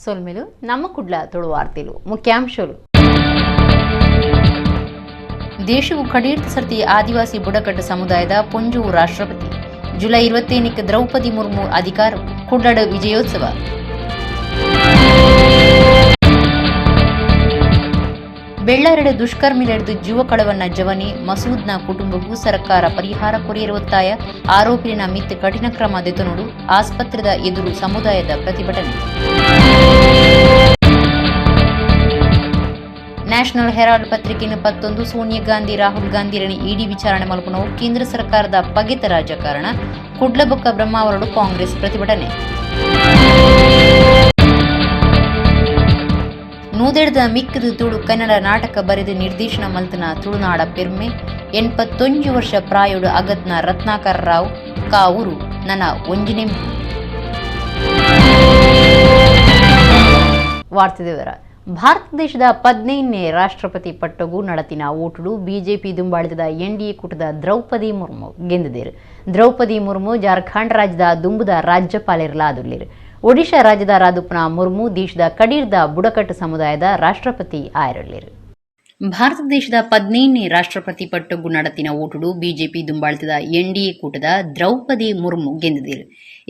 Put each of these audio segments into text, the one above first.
ಸೊಲ್ಮೆಲು ನಮ್ಮ ಕುಡ್ಲ ತುಳುವಾರ್ತೆಲು ಮುಖ್ಯಾಂಶಗಳು. ದೇಶವು ಕಡೀರ್ತ ಸರ್ತಿ ಆದಿವಾಸಿ ಬುಡಕಟ್ಟು ಸಮುದಾಯದ ಪೊಂಜುವು ರಾಷ್ಟ್ರಪತಿ. ಜುಲೈ 25ಕ್ಕೆ ದ್ರೌಪದಿ ಮುರ್ಮು ಅಧಿಕಾರ. ಕುಡ್ಲಡ್ ವಿಜಯೋತ್ಸವ. ಬೆಳ್ಳಾರೆಡೆ ದುಷ್ಕರ್ಮಿಲೆಡ್ದು ಜೀವ ಕಳವನ್ನ ಜವನಿ ಮಸೂದ್ನ ಕುಟುಂಬಕ್ಕೂ ಸರ್ಕಾರ ಪರಿಹಾರ ಕೊರಿಯರ ಒತ್ತಾಯ. ಆರೋಪಿನ ಮಿತ್ ಕಠಿಣ ಕ್ರಮ ದೆತೊನೊಡು. ಆಸ್ಪತ್ರೆದ ಎದುರು ಸಮುದಾಯದ ಪ್ರತಿಭಟನೆ. ನ್ಯಾಷನಲ್ ಹೆರಾಲ್ಡ್ ಪತ್ರಿಕೆಯನ್ನು ಪತ್ತೊಂದು ಸೋನಿಯಾ ಗಾಂಧಿ ರಾಹುಲ್ ಗಾಂಧಿರನ್ನು ಇಡಿ ವಿಚಾರಣೆ ಮಲ್ಪುನವು ಕೇಂದ್ರ ಸರ್ಕಾರದ ಪಗೆತ ರಾಜಕಾರಣ. ಕುಡ್ಲಬೊಕ್ಕ ಬ್ರಹ್ಮಾವರಡು ಕಾಂಗ್ರೆಸ್ ಪ್ರತಿಭಟನೆ. ನೂದೆಡ್ದ ಮಿಕ್ಕದು ತುಳು ಕನ್ನಡ ನಾಟಕ ಬರೆದು ನಿರ್ದೇಶನ ಮಲ್ತನ ತುಳುನಾಡ ಪೆರ್ಮೆ 81 ವರ್ಷ ಪ್ರಾಯೋಡು ಅಗತ್ನ ರತ್ನಾಕರ್ ರಾವ್ ಕಾವೂರು ನನ್ನ ಒಂಜಿನೆಂಪು. ವಾರ್ತೆ ವಿವರ. ಭಾರತ ದೇಶದ 15ನೇ ರಾಷ್ಟ್ರಪತಿ ಪಟ್ಟಗೂ ನಡತಿನ ಓಟುಡು ಬಿಜೆಪಿ ದುಂಬಾಳಿತದ ಎನ್ಡಿಎ ಕೂಟದ ದ್ರೌಪದಿ ಮುರ್ಮು ಗೆಂದಿದ್ದೇರು. ದ್ರೌಪದಿ ಮುರ್ಮು ಜಾರ್ಖಂಡ್ ರಾಜ್ಯದ ದುಂಬುದ ರಾಜ್ಯಪಾಲರ್ಲಾದುಲ್ಲೇರು. ಒಡಿಶಾ ರಾಜ್ಯದ ರಾದುಪ್ನ ಮುರ್ಮು ದೇಶದ ಕಡೀರ್ದ ಬುಡಕಟ್ಟು ಸಮುದಾಯದ ರಾಷ್ಟ್ರಪತಿ ಆಯರಲ್ಲೇರು. ಭಾರತ ದೇಶದ 15ನೇ ರಾಷ್ಟ್ರಪತಿ ಪಟ್ಟಗೂ ನಡತಿನ ಓಟುಡು ಬಿಜೆಪಿ ದುಂಬಾಳಿತದ ಎನ್ಡಿಎ ಕೂಟದ ದ್ರೌಪದಿ ಮುರ್ಮು ಗೆಂದಿದ್ದೇರು.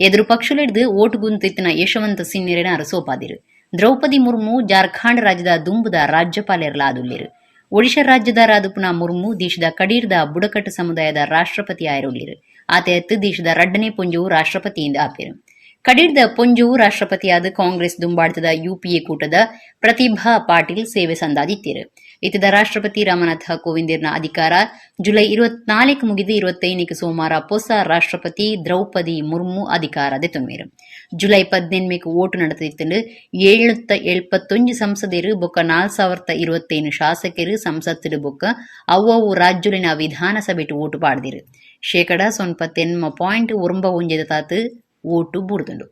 ಎದುರು ಪಕ್ಷಲಿಡ್ದು ಓಟುಗುಂತಿತ್ತಿನ ಯಶವಂತ ಸಿನ್ನೆರೆನ ಅರಸೋಪಾದಿರು. ದ್ರೌಪದಿ ಮುರ್ಮು ಜಾರ್ಖಂಡ್ ರಾಜ್ಯದ ದುಂಬುದ ರಾಜ್ಯಪಾಲರ್ಲಾದುಲ್ಲೇರು. ಒಡಿಶಾ ರಾಜ್ಯದ ರಾದುಪುನ ಮುರ್ಮು ದೇಶದ ಕಡೀರ್ದ ಬುಡಕಟ್ಟು ಸಮುದಾಯದ ರಾಷ್ಟ್ರಪತಿ ಆಯರುಲ್ಲೇರು. ಆತೆ ಅತ್ತು ದೇಶದ ರಡ್ಡನೇ ಪೊಂಜುವು ರಾಷ್ಟ್ರಪತಿಯಿಂದ ಆಪೇರು. ಕಡೀರ್ದ ಪೊಂಜುವು ರಾಷ್ಟ್ರಪತಿಯಾದ ಕಾಂಗ್ರೆಸ್ ದುಂಬಾಡ್ತದ ಯುಪಿಎ ಕೂಟದ ಪ್ರತಿಭಾ ಪಾಟೀಲ್ ಸೇವೆ ಸಂದಾದಿತ್ತೇರು. ಇತದ ರಾಷ್ಟ್ರಪತಿ ರಾಮನಾಥ ಕೋವಿಂದಿರ್ನ ಅಧಿಕಾರ ಜುಲೈ 24 ಮುಗಿದು 25 ಸೋಮವಾರ ಹೊಸ ರಾಷ್ಟ್ರಪತಿ ದ್ರೌಪದಿ ಮುರ್ಮು ಅಧಿಕಾರ ದೆತೊನ್ಮೇರು. ಜುಲೈ 18 ಓಟು ನಡೆದಿತ್ತು. 771 ಸಂಸದರು ಬೊಕ್ಕ 4025 ಶಾಸಕರು ಸಂಸತ್ತಿಡು ಬೊಕ್ಕ ಅವ್ವವು ರಾಜ್ಯಲಿನ ವಿಧಾನಸಭೆಟು ಓಟು ಪಾಡ್ದಿರು. 0.91% ತಾತು ಓಟು ಬೂರ್ದುಂಡು.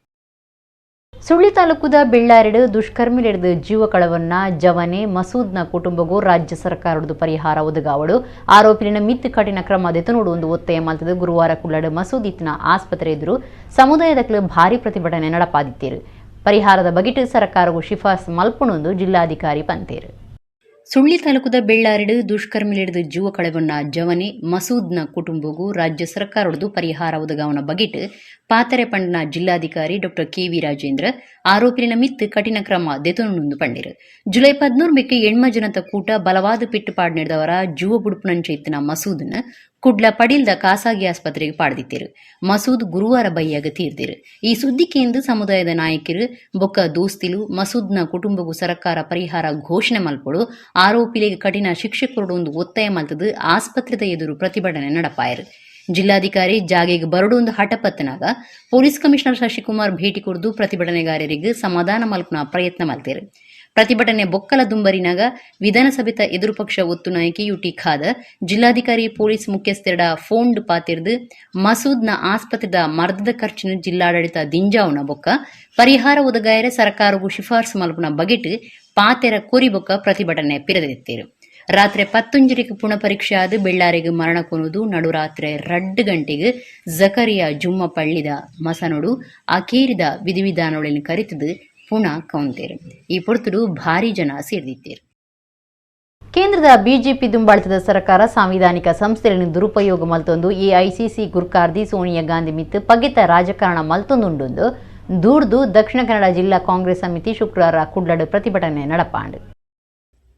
ಸುಳ್ಳಿ ತಾಲೂಕುದ ಬೆಳ್ಳಾರೆಡು ದುಷ್ಕರ್ಮಿಲೆಡ್ದು ಜೀವ ಕಳವನ್ನ ಜವನೆ ಮಸೂದ್ನ ಕುಟುಂಬಗೂ ರಾಜ್ಯ ಸರ್ಕಾರದ ಪರಿಹಾರ ಒದಗಾವಡು. ಆರೋಪಿನ ಮಿತ್ ಕಠಿಣ ಕ್ರಮ ದೆತೊನೊಡು ಒಂದು ಒತ್ತಾಯ ಮಲ್ತದು ಗುರುವಾರ ಕುಳ್ಳಡು ಮಸೂದ್ ಇತ್ತಿನ ಆಸ್ಪತ್ರೆ ಎದುರು ಸಮುದಾಯದಕ್ಲು ಭಾರಿ ಪ್ರತಿಭಟನೆ ನಡಪಾದಿತ್ತೇರು. ಪರಿಹಾರದ ಬಗೆಟ್ ಸರ್ಕಾರವು ಶಿಫಾರಸು ಮಲ್ಪುಣೊಂದು ಜಿಲ್ಲಾಧಿಕಾರಿ ಪಂತೇರು. ಸುಳ್ಳಿ ತಾಲೂಕುದ ಬೆಳ್ಳಾರೆಡು ದುಷ್ಕರ್ಮಿಲೆಡ್ದು ಜೀವ ಕಳವನ್ನ ಜವನೆ ಮಸೂದ್ನ ಕುಟುಂಬಗೂ ರಾಜ್ಯ ಸರ್ಕಾರದ್ದು ಪರಿಹಾರ ಒದಗಾವನ ಬಗೆಟ್ ಪಾತರೆ ಪಂಡನ ಜಿಲ್ಲಾಧಿಕಾರಿ ಡಾಕ್ಟರ್ ಕೆವಿ ರಾಜೇಂದ್ರ ಆರೋಪಿನ ಮಿತ್ ಕಠಿಣ ಕ್ರಮ ದೆತೊನುಂದು ಪಂಡಿರು. ಜುಲೈ 13 ಮೆಕ್ಕೆ ಎಣ್ಮ ಜನತ ಕೂಟ ಬಲವಾದ ಪಿಟ್ಟು ಪಾಡ್ ನಡೆದವರ ಜೀವ ಬುಡುಪುನಂಚೆ ಇತ್ತಿನ ಮಸೂದ್ನ ಕುಡ್ಲ ಪಡೀಲ್ದ ಖಾಸಗಿ ಆಸ್ಪತ್ರೆಗೆ ಪಾಡ್ದಿತ್ತೇರು. ಮಸೂದ್ ಗುರುವಾರ ಬೈಯಾಗ ತೀರ್ದಿರು. ಈ ಸುದ್ದಿ ಕೇಂದ್ರ ಸಮುದಾಯದ ನಾಯಕರು ಬೊಕ್ಕ ದೋಸ್ತಿಲು ಮಸೂದ್ನ ಕುಟುಂಬಗೂ ಸರ್ಕಾರ ಪರಿಹಾರ ಘೋಷಣೆ ಮಲ್ಪೊಡು, ಆರೋಪಿಲಿಗೆ ಕಠಿಣ ಶಿಕ್ಷೆ ಕೊರಡು ಒಂದು ಒತ್ತಾಯ ಮಲ್ತದು ಆಸ್ಪತ್ರೆದ ಎದುರು ಪ್ರತಿಭಟನೆ ನಡಪಾಯರು. ಜಿಲ್ಲಾಧಿಕಾರಿ ಜಾಗೆಗೆ ಬರಡು ಒಂದು ಹಠಪತ್ತನಾಗ ಪೊಲೀಸ್ ಕಮಿಷನರ್ ಶಶಿಕುಮಾರ್ ಭೇಟಿ ಕೊಡ್ದು ಪ್ರತಿಭಟನೆಗಾರರಿಗೆ ಸಮಾಧಾನ ಮಲ್ಪನ ಪ್ರಯತ್ನ ಮಲ್ತೇರು. ಪ್ರತಿಭಟನೆ ಬೊಕ್ಕಲ ದುಂಬರಿನಾಗ ವಿಧಾನಸಭೆತ ಎದುರು ಪಕ್ಷ ಒತ್ತು ನಾಯಕಿ ಯುಟಿ ಖಾದರ್ ಜಿಲ್ಲಾಧಿಕಾರಿ ಪೊಲೀಸ್ ಮುಖ್ಯಸ್ಥೆರಡ ಫೋನ್ಡ್ ಪಾತಿರ್ದು ಮಸೂದ್ನ ಆಸ್ಪತ್ರೆದ ಮರ್ದದ ಖರ್ಚಿನ ಜಿಲ್ಲಾಡಳಿತ ದಿಂಜಾವುನ ಬೊಕ್ಕ ಪರಿಹಾರ ಒದಗಾಯರೆ ಸರ್ಕಾರವು ಶಿಫಾರಸು ಮಲ್ಪುನ ಬಗೆಟ್ ಪಾತೆರ ಕೋರಿ ಬೊಕ್ಕ ಪ್ರತಿಭಟನೆ ಪಿರದಿತ್ತೇರು. ರಾತ್ರಿ 10:30ಕ್ಕೆ ಪುಣ ಪರೀಕ್ಷೆ ಆದ ಬೆಳ್ಳಾರಿಗೆ ಮರಣ ಕೊನುದು ನಡುರಾತ್ರೆ 2 ಗಂಟೆಗೆ ಜಕರಿಯಾ ಜುಮ್ಮ ಪಳ್ಳಿದ ಮಸನೊಡು ಅಕೇರಿದ ವಿಧಿವಿಧಾನೊಳನ್ನು ಕರಿತದು ಪುಣ ಕೌಂತೇರು. ಈ ಪೊರ್ತುಡು ಭಾರಿ ಜನ ಸೇರಿದಿತ್ತೇರು. ಕೇಂದ್ರದ ಬಿಜೆಪಿ ದುಂಬಾಳಿತದ ಸರ್ಕಾರ ಸಾಂವಿಧಾನಿಕ ಸಂಸ್ಥೆಗಳನ್ನು ದುರುಪಯೋಗ ಮಲ್ತೊಂದು ಎಐಸಿಸಿ ಗುರ್ಕಾರ್ದಿ ಸೋನಿಯಾ ಗಾಂಧಿ ಮಿತ್ತು ಪಗೆತ ರಾಜಕಾರಣ ಮಲ್ತೊಂದುಂಡು ದೂರ್ದು ದಕ್ಷಿಣ ಕನ್ನಡ ಜಿಲ್ಲಾ ಕಾಂಗ್ರೆಸ್ ಸಮಿತಿ ಶುಕ್ರವಾರ ಕುಡ್ಲಡು ಪ್ರತಿಭಟನೆ ನಡಪಾಂಡು.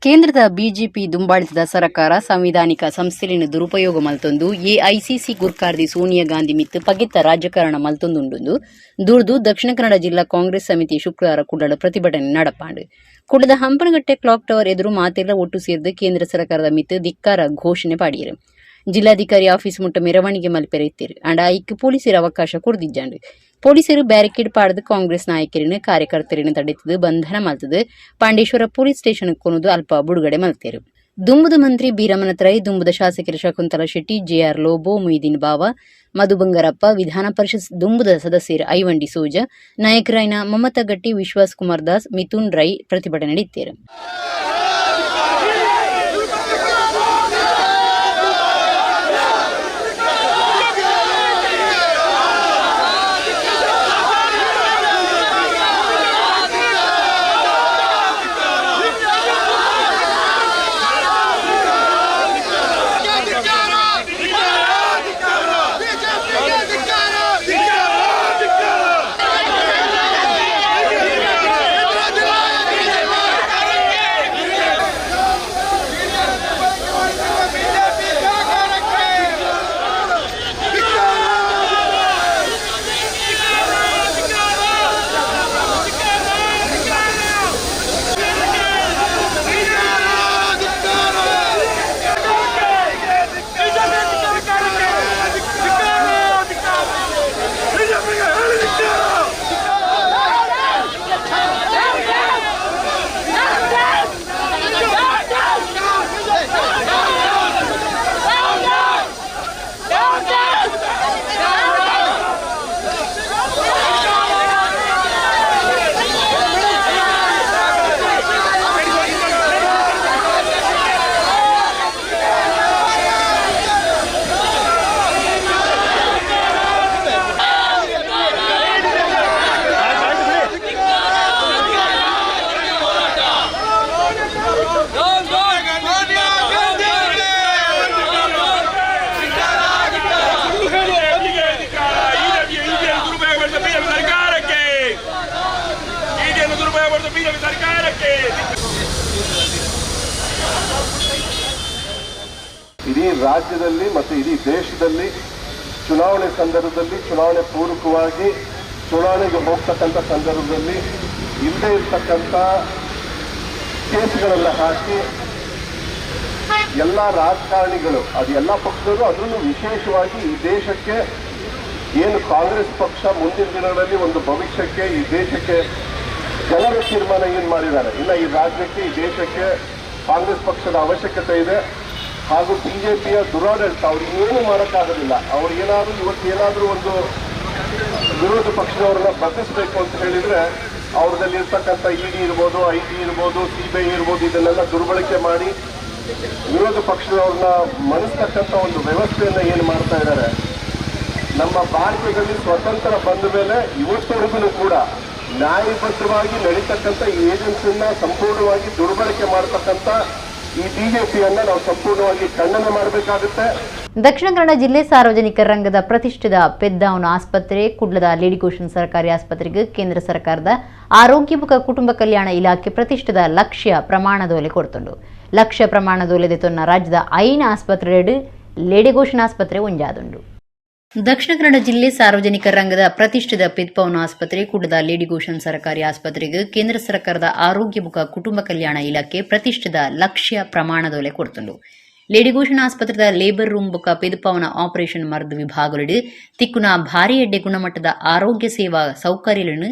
ಕೇಂದ್ರದ ಬಿಜೆಪಿ ದುಂಬಾಳಿತದ ಸರ್ಕಾರ ಸಾಂವಿಧಾನಿಕ ಸಂಸ್ಥೆಯನ್ನು ದುರುಪಯೋಗ ಮಲ್ತೊಂದು ಎಐಸಿಸಿ ಗುರ್ಕಾರ್ದಿ ಸೋನಿಯಾ ಗಾಂಧಿ ಮಿತ್ತು ಪಗೆತ ರಾಜಕಾರಣ ಮಲ್ತೊಂದುಂಡು ದೂರ್ದು ದಕ್ಷಿಣ ಕನ್ನಡ ಜಿಲ್ಲಾ ಕಾಂಗ್ರೆಸ್ ಸಮಿತಿ ಶುಕ್ರವಾರ ಕುಡ್ಲಡು ಪ್ರತಿಭಟನೆ ನಡಪಾಂಡು. ಕುಡ್ಲದ ಹಂಪನಗಟ್ಟೆ ಕ್ಲಾಕ್ ಟವರ್ ಎದುರು ಮಾತೆಲ್ಲ ಒಟ್ಟು ಸೇರಿದು ಕೇಂದ್ರ ಸರ್ಕಾರದ ಮಿತ್ತು ಧಿಕ್ಕಾರ ಘೋಷಣೆ ಪಾಡಿಯರು. ಜಿಲ್ಲಾಧಿಕಾರಿ ಆಫೀಸ್ ಮುಟ್ಟ ಮೆರವಣಿಗೆ ಮಲ್ಪೆರೆ ಇತ್ತೀರು. ಅಂಡ ಐಕ್ ಪೊಲೀಸರ ಅವಕಾಶ ಕೊಡ್ದಿಜ್ಜಾಂಡು. ಪೊಲೀಸರು ಬ್ಯಾರಿಕೇಡ್ ಪಾಡದು ಕಾಂಗ್ರೆಸ್ ನಾಯಕರಿನ ಕಾರ್ಯಕರ್ತರಿನ ತಡೆತದು ಬಂಧನ ಮಲ್ತದು ಪಾಂಡೇಶ್ವರ ಪೊಲೀಸ್ ಸ್ಟೇಷನ್ ಕೊನದು ಅಲ್ಪ ಬುಡುಗಡೆ ಮಲ್ತೇರು. ದುಂಬುದ ಮಂತ್ರಿ ಬಿ ರಮಣತ್ರೈ, ದುಂಬುದ ಶಾಸಕರು ಶಕುಂತಲಾ ಶೆಟ್ಟಿ, ಜೆಆರ್ ಲೋಬೋ, ಮೊಯ್ದೀನ್ ಬಾವ, ಮಧು ಬಂಗಾರಪ್ಪ, ವಿಧಾನ ಪರಿಷತ್ ದುಂಬುದ ಸದಸ್ಯರು ಐವನ್ ಡಿಸೋಜ, ನಾಯಕರಾಯ್ನ ಮಮತಾ ಗಟ್ಟಿ, ವಿಶ್ವಾಸ್ ಕುಮಾರ್ ದಾಸ್, ಮಿಥುನ್ ರೈ ಪ್ರತಿಭಟನೆ ನಡೆಯುತ್ತಾರೆ. ಬರೋದು ಬಿಜೆಪಿ ಸರ್ಕಾರಕ್ಕೆ. ಇಡೀ ರಾಜ್ಯದಲ್ಲಿ ಮತ್ತು ಇಡೀ ದೇಶದಲ್ಲಿ ಚುನಾವಣೆ ಸಂದರ್ಭದಲ್ಲಿ, ಚುನಾವಣೆ ಪೂರಕವಾಗಿ ಚುನಾವಣೆಗೆ ಹೋಗ್ತಕ್ಕಂಥ ಸಂದರ್ಭದಲ್ಲಿ ಇಲ್ಲದೆ ಇರ್ತಕ್ಕಂಥ ಕೇಸ್ಗಳನ್ನು ಹಾಕಿ ಎಲ್ಲ ರಾಜಕಾರಣಿಗಳು, ಅದು ಎಲ್ಲ ಪಕ್ಷದವರು, ಅದರಲ್ಲೂ ವಿಶೇಷವಾಗಿ ಈ ದೇಶಕ್ಕೆ ಏನು ಕಾಂಗ್ರೆಸ್ ಪಕ್ಷ ಮುಂದಿನ ದಿನಗಳಲ್ಲಿ ಒಂದು ಭವಿಷ್ಯಕ್ಕೆ ಈ ದೇಶಕ್ಕೆ ಜನರ ತೀರ್ಮಾನ ಏನು ಮಾಡಿದ್ದಾರೆ, ಇಲ್ಲ ಈ ರಾಜ್ಯಕ್ಕೆ ಈ ದೇಶಕ್ಕೆ ಕಾಂಗ್ರೆಸ್ ಪಕ್ಷದ ಅವಶ್ಯಕತೆ ಇದೆ. ಹಾಗೂ ಬಿಜೆಪಿಯ ದುರಾಡಳಿತ ಅವ್ರು ಏನು ಮಾಡೋಕ್ಕಾಗೋದಿಲ್ಲ. ಅವ್ರು ಏನಾದರೂ ಇವತ್ತು ಒಂದು ವಿರೋಧ ಪಕ್ಷದವ್ರನ್ನ ಬಂಧಿಸಬೇಕು ಅಂತ ಹೇಳಿದ್ರೆ ಅವ್ರದಲ್ಲಿ ಇರ್ತಕ್ಕಂಥ ಇಡಿ ಇರ್ಬೋದು, I T ಇರ್ಬೋದು, ಸಿಬಿಐ ಇರ್ಬೋದು, ಇದನ್ನೆಲ್ಲ ದುರ್ಬಳಕೆ ಮಾಡಿ ವಿರೋಧ ಪಕ್ಷದವ್ರನ್ನ ಮಣಿಸ್ತಕ್ಕಂಥ ಒಂದು ವ್ಯವಸ್ಥೆಯನ್ನು ಏನು ಮಾಡ್ತಾ ಇದ್ದಾರೆ. ನಮ್ಮ ಭಾರತದಲ್ಲಿ ಸ್ವತಂತ್ರ ಬಂದ ಮೇಲೆ ಇವತ್ತವರೆಗೂ ಕೂಡ ನ್ಯಾಯಬದ್ಧವಾಗಿ ನಡೀತಕ್ಕಂಥ ಈ ಏಜೆನ್ಸಿಯನ್ನ ಸಂಪೂರ್ಣವಾಗಿ ದುರ್ಬಳಕೆ ಮಾಡತಕ್ಕಂಥ ಈ ಬಿಜೆಪಿಯನ್ನ ನಾವು ಸಂಪೂರ್ಣವಾಗಿ ಖಂಡನೆ ಮಾಡಬೇಕಾಗುತ್ತೆ. ದಕ್ಷಿಣ ಕನ್ನಡ ಜಿಲ್ಲೆ ಸಾರ್ವಜನಿಕ ರಂಗದ ಪ್ರತಿಷ್ಠಿತ ಪೆದ್ದಾವನ ಆಸ್ಪತ್ರೆ ಕುಡ್ಲದ ಲೇಡಿಗೋಷನ್ ಸರ್ಕಾರಿ ಆಸ್ಪತ್ರೆಗೆ ಕೇಂದ್ರ ಸರ್ಕಾರದ ಆರೋಗ್ಯ ಬುಕ ಕುಟುಂಬ ಕಲ್ಯಾಣ ಇಲಾಖೆ ಪ್ರತಿಷ್ಠಿತ ಲಕ್ಷ್ಯ ಪ್ರಮಾಣದೋಲೆ ಕೊಡ್ತುಂಡು. ಲಕ್ಷ್ಯ ಪ್ರಮಾಣದೋಲೆ ತೊನ್ನ ರಾಜ್ಯದ 5 ಆಸ್ಪತ್ರೆ ಲೇಡಿಗೋಷನ್ ಆಸ್ಪತ್ರೆ ಒಂಜಾದುಂಡು. ದಕ್ಷಿಣ ಕನ್ನಡ ಜಿಲ್ಲೆ ಸಾರ್ವಜನಿಕ ರಂಗದ ಪ್ರತಿಷ್ಠಿತ ಪೆದ್ಪವನ ಆಸ್ಪತ್ರೆ ಕುಡ್ಲದ ಲೇಡಿಗೋಷನ್ ಸರ್ಕಾರಿ ಆಸ್ಪತ್ರೆಗೆ ಕೇಂದ್ರ ಸರ್ಕಾರದ ಆರೋಗ್ಯ ಬುಕ ಕುಟುಂಬ ಕಲ್ಯಾಣ ಇಲಾಖೆ ಪ್ರತಿಷ್ಠಿತ ಲಕ್ಷ್ಯ ಪ್ರಮಾಣದೋಲೆ ಕೊಡ್ತುಂಡು. ಲೇಡಿಗೋಷನ್ ಆಸ್ಪತ್ರೆದ ಲೇಬರ್ ರೂಮ್ ಬುಕ್ಕ ಪೆದುಪವನ ಆಪರೇಷನ್ ಮರ್ದು ವಿಭಾಗಗಳು ತಿಕ್ಕುನ ಭಾರಿ ಎಡ್ಡೆ ಗುಣಮಟ್ಟದ ಆರೋಗ್ಯ ಸೇವಾ ಸೌಕರ್ಯಗಳನ್ನು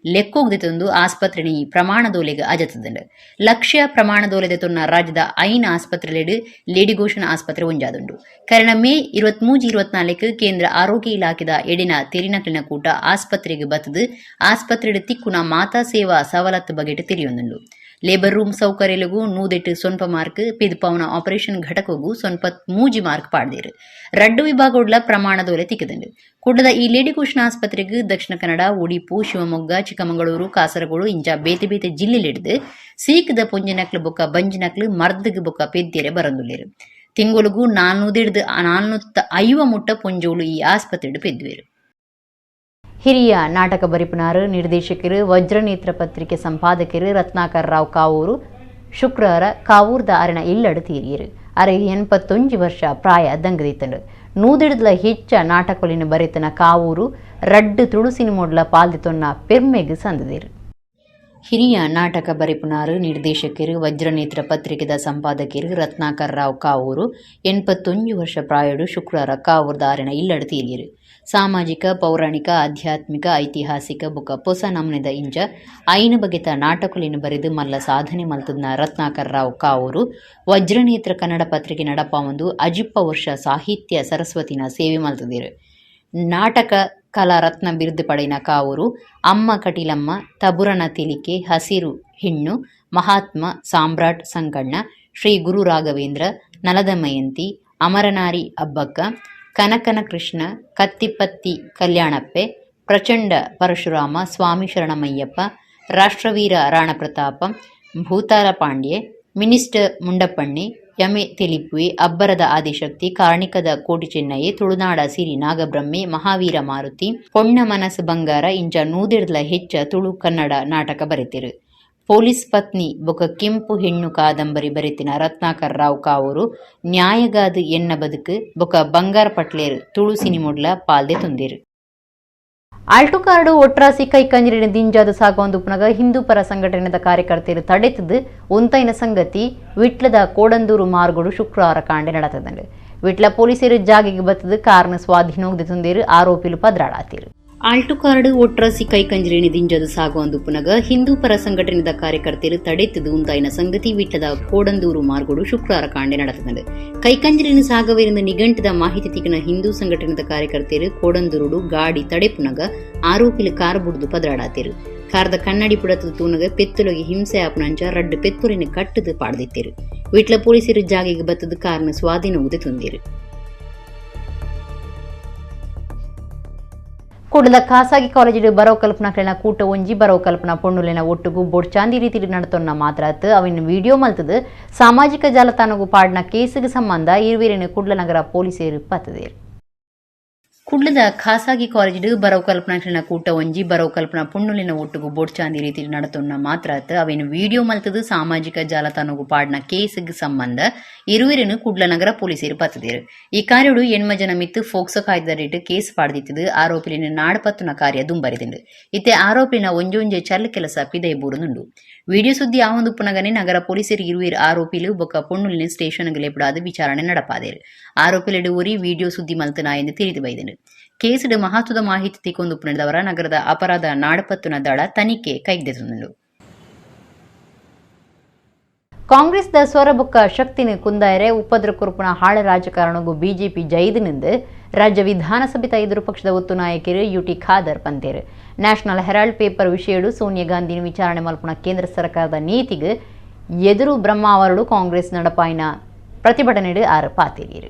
ಲೆಕ್ಕೋಗದೆ ಆಸ್ಪತ್ರೆ ಪ್ರಮಾಣದೋಲೆಗೆ ಅಜತದಂಡು. ಲಕ್ಷ್ಯ ಪ್ರಮಾಣದೋಲೆದೆ ತೊನ್ನ ರಾಜ್ಯದ 5 ಆಸ್ಪತ್ರೆಲೆಡು ಲೇಡಿಗೋಷನ್ ಆಸ್ಪತ್ರೆ ಒಂಜಾದುಂಡು. ಕರಣ ಮೇ 23 24 ಕೇಂದ್ರ ಆರೋಗ್ಯ ಇಲಾಖೆದ ಎಡಿನ ತೆರಿನಕಲಿನ ಕೂಟ ಆಸ್ಪತ್ರೆಗೆ ಬತ್ತದು ಆಸ್ಪತ್ರೆಡು ತಿಕ್ಕುನ ಮಾತಾ ಸೇವಾ ಸವಲತ್ತು ಬಗೆಟ್ ತಿಳಿಯೊಂದುಂಡು. ಲೇಬರ್ ರೂಮ್ ಸೌಕರ್ಯಲಿಗೂ 108 ಮಾರ್ಕ್, ಪಿದ್ಪವನ ಆಪರೇಷನ್ ಘಟಕಗೂ 93 ಮಾರ್ಕ್ ಪಾಡ್ದೇರು. ರಡ್ಡು ವಿಭಾಗೋಡ್ಲ ಪ್ರಮಾಣದೋಲೆ ತಿಕ್ಕದಂಡು. ಕುಡ್ಲದ ಈ ಲೇಡಿಗೋಷನ್ ಆಸ್ಪತ್ರೆಗೆ ದಕ್ಷಿಣ ಕನ್ನಡ, ಉಡಿಪು, ಶಿವಮೊಗ್ಗ, ಚಿಕ್ಕಮಗಳೂರು, ಕಾಸರಗೋಡು ಇಂಚ ಬೇತೆ ಬೇತೆ ಜಿಲ್ಲೆಲಿಡ್ದು ಸೀಕದ ಪೊಂಜಿನಕ್ಲು ಬೊಕ್ಕ ಬಂಜಿನಕ್ಲು ಮರ್ದಗ್ ಬೊಕ್ಕ ಪೆದ್ಯರೆ ಬರಂದುಲ್ಲೇರು. ತಿಂಗೊಲುಗು 400 450 ಮುಟ್ಟ ಪೊಂಜೋಲು ಈ ಆಸ್ಪತ್ರೆಡು ಪೆದ್ದುವೇರು. ಹಿರಿಯ ನಾಟಕ ಬರಿಪುನಾರು ನಿರ್ದೇಶಕರು ವಜ್ರನೇತ್ರ ಪತ್ರಿಕೆ ಸಂಪಾದಕರು ರತ್ನಾಕರ್ ರಾವ್ ಕಾವೂರು ಶುಕ್ರವಾರ ಕಾವೂರ್ದ ಅರಣ ಇಲ್ಲಡು ತೀರಿಯರು. ಅರೆ 81 ವರ್ಷ ಪ್ರಾಯ ದಂಗದಿತ್ತಂಡು. 100 ಹೆಚ್ಚ ನಾಟಕೊಲಿನ ಬರೆತನ ಕಾವೂರು ರಡ್ಡು ತುಳು ಸಿನಿಮೋಡ್ಲ ಪಾಲ್ದಿತೊನ್ನ ಪೆರ್ಮೆಗ್ ಸಂದದಿರು. ಹಿರಿಯ ನಾಟಕ ಬರೆಪುನಾರು ನಿರ್ದೇಶಕರು ವಜ್ರನೇತ್ರ ಪತ್ರಿಕೆದ ಸಂಪಾದಕರು ರತ್ನಾಕರ್ ರಾವ್ ಕಾವೂರು 81 ವರ್ಷ ಪ್ರಾಯಡು ಶುಕ್ರವಾರ ಕಾವೂರ್ದ ಅರಣ ಇಲ್ಲಡು ತೀರಿಯರು. ಸಾಮಾಜಿಕ, ಪೌರಾಣಿಕ, ಆಧ್ಯಾತ್ಮಿಕ, ಐತಿಹಾಸಿಕ ಬುಕ ಪೊಸ ನಮೂನೆದ ಇಂಚ ಐನ ಬಗೆತ ನಾಟಕೊಲಿನ ಬರೆದು ಮಲ್ಲ ಸಾಧನೆ ಮಲ್ತದ್ನ ರತ್ನಾಕರ್ ರಾವ್ ಕಾವೂರು ವಜ್ರನೇತ್ರ ಕನ್ನಡ ಪತ್ರಿಕೆ ನಡಪಾವೊಂದು ಅಜಿಪ್ಪ ವರ್ಷ ಸಾಹಿತ್ಯ ಸರಸ್ವತಿನ ಸೇವೆ ಮಲ್ತದಿರು. ನಾಟಕ ಕಲಾ ರತ್ನ ಬಿರುದು ಪಡೆಯಿನ ಕಾವೂರು ಅಮ್ಮ ಕಟೀಲಮ್ಮ, ತಬುರನ ತಿಳಿಕೆ, ಹಸಿರು ಹೆಣ್ಣು, ಮಹಾತ್ಮ, ಸಾಮ್ರಾಟ್ ಸಂಕಣ್ಣ, ಶ್ರೀ ಗುರು ರಾಘವೇಂದ್ರ, ನಲದಮಯಂತಿ, ಅಮರನಾರಿ ಅಬ್ಬಕ್ಕ, ಕನಕನ ಕೃಷ್ಣ, ಕತ್ತಿಪತ್ತಿ ಕಲ್ಯಾಣಪ್ಪೆ, ಪ್ರಚಂಡ ಪರಶುರಾಮ, ಸ್ವಾಮಿ ಶರಣಮಯ್ಯಪ್ಪ, ರಾಷ್ಟ್ರವೀರ ರಾಣಪ್ರತಾಪ, ಭೂತಾಲ ಪಾಂಡ್ಯೆ, ಮಿನಿಸ್ಟರ್ ಮುಂಡಪ್ಪಣ್ಣೆ, ಯಮೆ ತೆಲಿಪುವೆ, ಅಬ್ಬರದ ಆದಿಶಕ್ತಿ, ಕಾರ್ಣಿಕದ ಕೋಟಿ ಚೆನ್ನಯ್ಯೆ, ತುಳುನಾಡ ಸಿರಿ ನಾಗಬ್ರಹ್ಮೆ, ಮಹಾವೀರ ಮಾರುತಿ, ಪೊಣ್ಣ ಮನಸ್ಸು ಬಂಗಾರ ಇಂಚ 100 ಹೆಚ್ಚ ತುಳು ಕನ್ನಡ ನಾಟಕ ಬರೆತಿರು. ಪೊಲೀಸ್ ಪತ್ನಿ ಬೊಕ ಕೆಂಪು ಹೆಣ್ಣು ಕಾದಂಬರಿ ಬರೆತಿನ ರತ್ನಾಕರ್ ರಾವ್ ಕಾವೂರು ನ್ಯಾಯಗಾದು ಎನ್ನ ಬದುಕು ಬೊಕ ಬಂಗಾರ ಪಟ್ಲೇರು ತುಳು ಸಿನಿಮೊಡ್ಲ ಪಾಲ್ದೆ ತುಂದಿರು. ಆಲ್ಟೋ ಕಾರ್ಡು ಒಟ್ರಾಸಿ ಕೈಕಂಜರಿನ ದಿಂಜಾದ ಸಾಗುವಂದುಪ್ಪುನಗ ಹಿಂದೂ ಪರ ಸಂಘಟನೆದ ಕಾರ್ಯಕರ್ತರು ತಡೆತದು ಒಂತೈನ ಸಂಗತಿ ವಿಟ್ಲದ ಕೋಡಂದೂರು ಮಾರ್ಗೋಡು ಶುಕ್ರವಾರ ಕಾಂಡೆ ನಡೆತದಂಡು. ವಿಟ್ಲ ಪೊಲೀಸರು ಜಾಗೆಗೆ ಬತ್ತದು ಕಾರ್ನ ಸ್ವಾಧೀನೋಗದೆ ತುಂದೇರು. ಆರೋಪಿಲು ಪದ್ರಾಡಾತಿರು. ಆಲ್ಟೋ ಕಾರ್ಡು ಒಟ್ರಾಸಿ ಕೈಕಂಜರಿನ ದಿಂಜದು ಸಾಗುವಂದುಪ್ಪುನಗ ಹಿಂದೂ ಪರ ಸಂಘಟನೆದ ಕಾರ್ಯಕರ್ತರು ತಡೆತದು ಉಂತಾಯಿನ ಸಂಗತಿ ವಿಟ್ಲದ ಕೋಡಂದೂರು ಮಾರ್ಗೋಡು ಶುಕ್ರವಾರ ಕಾಂಡೆ ನಡೆತದಂಡು. ಕೈಕಂಜರಿನ ಸಾಗವೇರಿಂದ ನಿಘಂಟದ ಮಾಹಿತಿ ತಿಕ್ಕನ ಹಿಂದೂ ಸಂಘಟನೆದ ಕಾರ್ಯಕರ್ತರು ಕೋಡಂದೂರುಡು ಗಾಡಿ ತಡೆಪುನಗ ಆರೋಪಿಲು ಕಾರ್ ಬುಡ್ದು ಪದ್ರಾಡಾತಿರು. ಕಾರ್ದ ಕನ್ನಡಿ ಪುಡತದ ತೂನಗ ಪೆತ್ತುಲೊಗೆ ಹಿಂಸೆ ಆಪುನಂಚ ರಡ್ಡು ಪೆತ್ತುಲಿನ ಕಟ್ಟದು ಪಾಡ್ದಿತ್ತೇರು. ವಿಟ್ಲ ಪೊಲೀಸರು ಜಾಗೆಗೆ ಬತ್ತದ ಕಾರ್ನ ಸ್ವಾಧೀನ ಉದೆ ತುಂದಿರು. ಕುಡ್ಲದ ಖಾಸಗಿ ಕಾಲೇಜಿಡು ಬರವ್ ಕಲ್ಪನಾ ಕೂಟ ಒಂಜಿ ಬರವ್ ಕಲ್ಪನಾ ಪೊಣ್ಣುಲೆನ ಒಟ್ಟುಗು ಬೊಡ್ಚಾಂದಿ ರೀತಿಡು ನಡತೊನ್ನ ಮಾತ್ರ ಅವಿನ ವಿಡಿಯೋ ಮಲ್ತದು ಸಾಮಾಜಿಕ ಜಾಲತಾಣಗು ಪಾಡ್ನ ಕೇಸುಗೆ ಸಂಬಂಧ ಇರುವಿರಿನ ಕುಡ್ಲ ನಗರ ಪೊಲೀಸರು ಪತ್ತದೇರು. ಕುಡ್ಲದ ಖಾಸಗಿ ಕಾಲೇಜಿಡ್ ಬರವು ಕಲ್ಪನಾ ಕೂಟ ಒಂಜಿ ಬರವು ಕಲ್ಪನಾ ಪುಣ್ಣುಲಿನ ಒಟ್ಟುಗು ಬೋಡ್ಚಾಂದಿ ರೀತಿ ನಡತೊನ್ನ ಮಾತ್ರ ಅವೇನು ವಿಡಿಯೋ ಮಲ್ತದು ಸಾಮಾಜಿಕ ಜಾಲತಾಣಗು ಪಾಡ್ನ ಕೇಸ್ಗ್ ಸಂಬಂಧ ಇರುವಿರನು ಕುಡ್ಲ ನಗರ ಪೊಲೀಸರು ಪತ್ತದಿರು. ಈ ಕಾರ್ಯಡು ಎಣ್ಮ ಜನ ಮಿತ್ತು ಫೋಕ್ಸೋ ಕಾಯ್ದಡಿಟ್ ಕೇಸ್ ಪಾಡ್ದಿತ್ತದು. ಆರೋಪಿಲಿನ ನಾಡ್ಪತ್ತುನ ಕಾರ್ಯ ದುಂಬರಿದಿಂಡು. ಇತ್ತೆ ಆರೋಪಿನ ಒಂಜೊಂಜೆ ಚಲ್ ಕೆಲಸ ಪಿದೈ ಬೂರುನುಂಡು. ವಿಡಿಯೋ ಸುದ್ದಿ ಆವೊಂದು ಪುನಗನೆ ನಗರ ಪೊಲೀಸರು ಇರುವಿರು ಆರೋಪಿಲು ಬೊಕ್ಕ ಪೊಣ್ಣುಲಿನ ಸ್ಟೇಷನ್ ಲೆಪುಡಾದ್ ವಿಚಾರಣೆ ನಡಪಾದೇರು. ಆರೋಪಿಲೆಡು ಒರಿ ವಿಡಿಯೋ ಸುದ್ದಿ ಮಲ್ತನ ಎಂದು ತಿಳಿದು ಬೈದನು. ಕೇಸುಡು ಮಹತ್ವದ ಮಾಹಿತಿ ತಿಕ್ಕೊಂದು ಪುನದವರ ನಗರದ ಅಪರಾಧ ನಾಡಪತ್ತುನ ದಳ ತನಿಖೆ ಕೈಗೆತ್ತಿಕೊಂಡು. ಕಾಂಗ್ರೆಸ್ದ ಸ್ವರಬೊಕ್ಕ ಶಕ್ತಿನ ಕುಂದಾಯರೆ ಉಪದ್ರ ಕುರುಪುನ ಹಾಳ ರಾಜಕಾರಣಗೂ ಬಿಜೆಪಿ ಜೈದಿನಿಂದ ರಾಜ್ಯ ವಿಧಾನಸಭೆತ ಎದುರು ಪಕ್ಷದ ಒತ್ತು ನಾಯಕರು ಯುಟಿ ಖಾದರ್ ಪಂತೇರು. National Herald paper ವಿಷಯಡು ಸೋನಿಯಾ ಗಾಂಧಿನ ವಿಚಾರಣೆ ಮಲ್ಪುನ ಕೇಂದ್ರ ಸರ್ಕಾರದ ನೀತಿಗೆ ಎದುರು ಬ್ರಹ್ಮಾವರುಡು ಕಾಂಗ್ರೆಸ್ ನಡಪಾಯಿನ ಪ್ರತಿಭಟನೆಡು ಆರು ಪಾತೇರಿಯರು.